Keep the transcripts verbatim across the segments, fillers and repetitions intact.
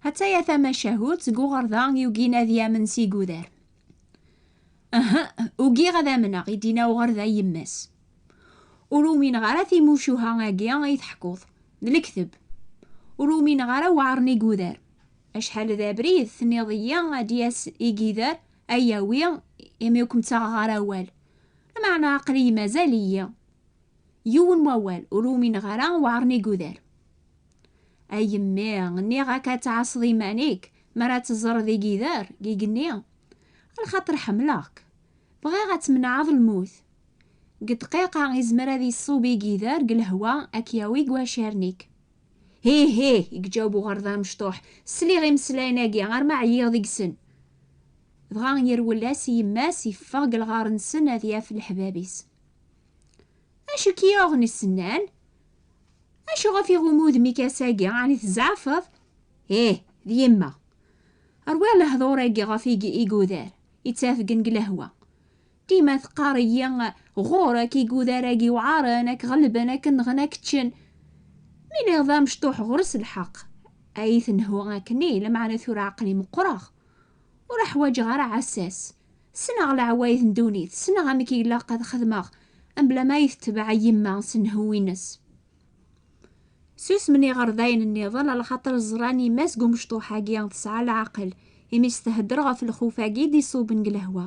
Attaya tamacahut seg uɣerda yugin ad yamen s igudar. Aha, ugiɣ ad amneɣ, i d-yenna uɣerda i yemma-s. Ur umineɣ ara timucuha-agi i teḥkuḍ. D lekdeb. Ur umineɣ ara weɛren igudar. Acḥal d abrid, tenniḍ-iyi ad d-yas igider, ad yawi, imi ur kem-ttaɣeɣ ara awal. Lameɛna aql-iyi mazal-iyi. Yiwen wawal, ur umineɣ ara weɛren igudar. A yemmi, nniɣ-ak ad tɛasseḍ iman-ik mi ara teẓreḍ igider deg igenni, lxaṭer ḥemmleɣ-k. Bɣiɣ ad tmenɛeḍ lmut. Deg dqiqa, izmer ad iṣub igider deg lehwa, ad k-yawi deg wacar-ik. Hih, hih, i iǧaweb uɣerda amecṭuḥ, sliɣ imeslayen-agi arma ɛyiɣ deg-sen. Dɣa yerwel-as i yemma-s, iffeɣ deg lɣar-nsen ad yaf leḥbab-is. Acu k-yuɣen isennan? Acu ɣef iɣum udem-ik ass-agi, ɛni tezɛfeḍ? Ih, d yemma. Rwiɣ lehdur-agi ɣef ig- igudar, ittafgen deg lehwa. Dima teqqar-iyi, ɣur-k igudar-agi weɛren, ad k-ɣelben, ad k-nɣen, ad k-ččen. Mi nniɣ d amecṭuḥ, ɣur-s lḥeqq. Ay tenhu akkenni, lameɛna tura aql-i meqqreɣ. Ur ḥwaǧeɣ ara aɛessas. Ssneɣ leɛwayed n ddunit, ssneɣ amek i ilaq ad xedmeɣ, mebla ma i tetbeɛ yemma s nnhu-ines. Susmen iɣerdayen nniḍen, alaxaṭer ẓran yemma-s deg umecṭuḥ-agi tesɛa leɛqel, imi s-thedder ɣef lxuf-agi i d-iṣuben deg lehwa.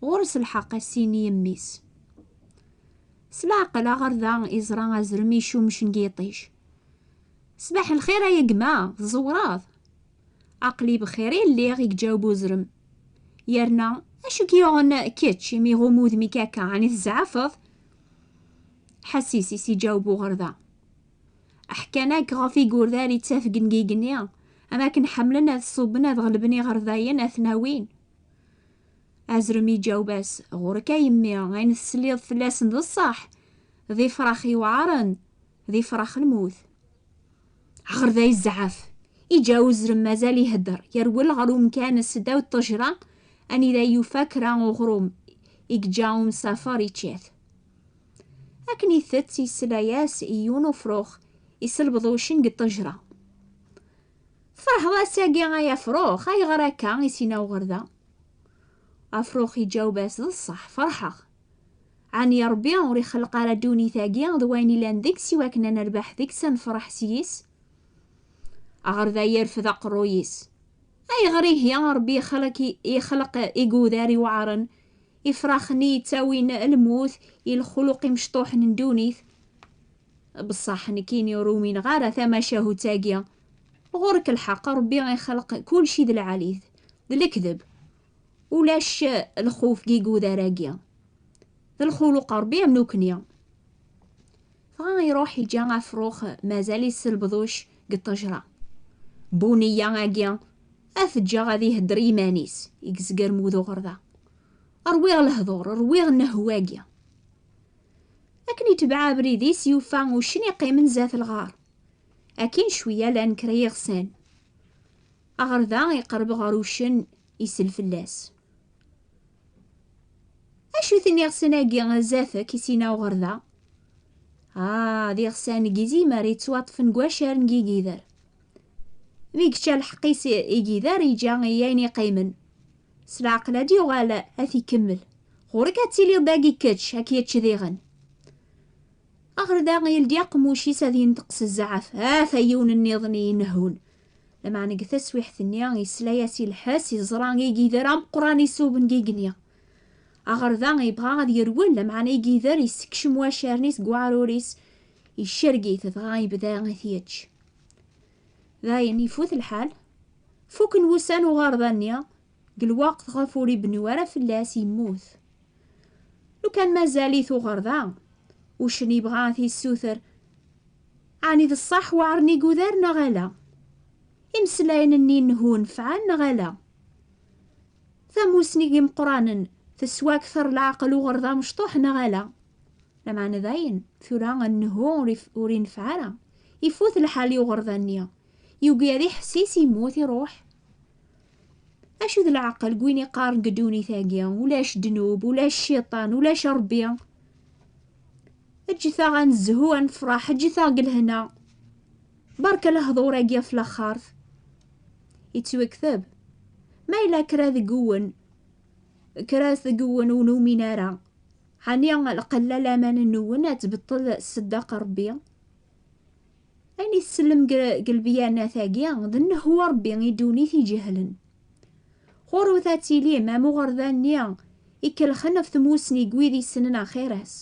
Ɣur-s lḥeqq a s-tini yemmi-s. S leɛqel aɣerda iẓra azrem icumcen deg yiṭij. Ṣbaḥ lxir ay gma, tẓewreḍ? Aql-i bxir i lliɣ, i iǧaweb uzrem. Yerna, acu k-yuɣen kečč imi ɣum udem-ik akka, ɛni tezɛfeḍ? Ḥassis, i s-iǧaweb uɣerda. Ḥkan-ak ɣef igurdar ittafgen deg igenni, am akken ḥemmlen ad ṣubben ad ɣelben iɣerdayen ad ten-awin. Azrem iǧaweb-as, ɣur-k a yemmi, ayen tesliḍ fell-asen d ṣṣeḥ, d ifrax iweɛren, d ifrax lmut. Aɣerda yezɛef, iǧa uzrem mazal ihedder, yerwel ɣer umkan s ddaw ṭṭejra, anida yufa kra uɣrum, i yeǧǧa umsafer ičča-t. Akken itett, yesla-yas i yiwen ufrux iselbeḍ uccen deg ṭṭejra. Tferḥeḍ ass-agi ay afrux, ayɣer akka? I s-yenna uɣerda. Afrux iǧaweb-as, d ṣṣeḥ, ferḥeɣ. Ɛni Ṛebbi ur ixelleq ara ddunit-agi d wayen ilan deg-s i wakken ad nerbeḥ deg-s, ad nefreḥ s yis? Aɣerda yerfed aqerruy-is. Ayɣer ihi Ṛebbi ixleq, ixleq igudar iweɛren, ifrax-nni yettawin lmut i lxuluq imecṭuḥen n ddunit? Beṣṣaḥ nekkini ur umineɣ ara tamacahut-agi. Ɣur-k lḥeqq, Ṛebbi ixleq kulci d lɛali-t, d lekdeb. Ulac lxuf deg igudar-agi. D lxuluq Ṛebbi am nukni. Dɣa iruḥ iǧa afrux mazal iselbeḍ uccen deg ṭṭejra. Buniyya-agi, ad t-ǧǧeɣ ad ihedder i yiman-is, i yezger mud uɣerda. Rwiɣ lehdur, rwiɣ nnehhu-agi. Akken itbeɛ abrid-is, yufa uccen iqqimen zdat lɣar. Akin cwiya llan kra yiɣsan. Aɣerda iqerreb ɣer uccen, isel fell-as. Acu-ten iɣsan-agi zdat-k? I s-yenna uɣerda. Ah, d iɣsan n yizimer yettwaṭṭfen deg wacar n yigider. Mi yečča lḥeqq-is igider, yeǧǧa i ayen iqqimen. S leɛqel ad yuɣal ad t-ikemmel. Ɣur-k ad tiliḍ dagi kečč, ad k-yečč diɣen. Aɣerda yeldi aqemmuc-is ad yenṭeq s zzɛaf, ata yiwen nniḍen i inehhun. Lameɛna deg taswiḥt-nni, yesla-yas i lḥess, iẓra igider ameqqran isuben deg igenni. Aɣerda yebɣa ad yerwel, lameɛna igider yessekcem wacaren-is deg uɛrur-is, icerreg-it, dɣa yebda ad t-yečč. Dayen, ifut lḥal. Fuken wussan uɣerda-nni, deg lweqt ɣef ur ibnu ara fell-as, yemmut. Lukan mazal-it uɣerda, uccen yebɣa ad t-yessuter. Ɛni d ṣṣeḥ weɛren igudar neɣ ala? Imeslayen-nni n nnhu nefɛen neɣ ala? Tamusni n yimeqqranen teswa akter leɛqel uɣerda amecṭuḥ neɣ ala? Lameɛna dayen, tura nnhu ur if-, ur inefeɛ ara. Ifut lḥal i uɣerda-nni. Yugi ad iḥessis, immut, iruḥ. Acu d leɛqel deg win iqqaren deg ddunit-agi, ulac ddnub, ulac cciṭan, ulac Ṛebbi? Ǧǧet-aɣ ad nezhu, ad nefṛeḥ, ǧǧet-aɣ deg lehna. Berka lehdur-agi ɣef laxert. Yettwekteb. Ma yella kra deg-wen, kra deg-wen ur numin ara, ɛni lqella laman-nwen ad tbeṭṭel ṣṣeddaqa Ṛebbi? Ayen i tsellem g-, g lbiyanat-agi, d nnehwa Ṛebbi i ddunit iǧehlen. Ɣur-wet ad tilim am uɣerda-nni ikelxen ɣef tmusni n wid issnen axir-as.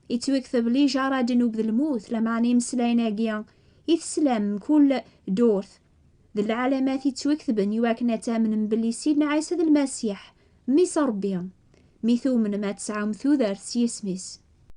Yettwekteb lijaṛa ddnub d lmut, lameɛna imeslayen-agi i teslam mkul ddurt, d lɛalamat yettweketben iwakken ad tamnem belli Sidna Ɛisa d Lmasiḥ, Mmi-s Ṛebbi. Mi tumnem ad tesɛum tudert s yisem-is.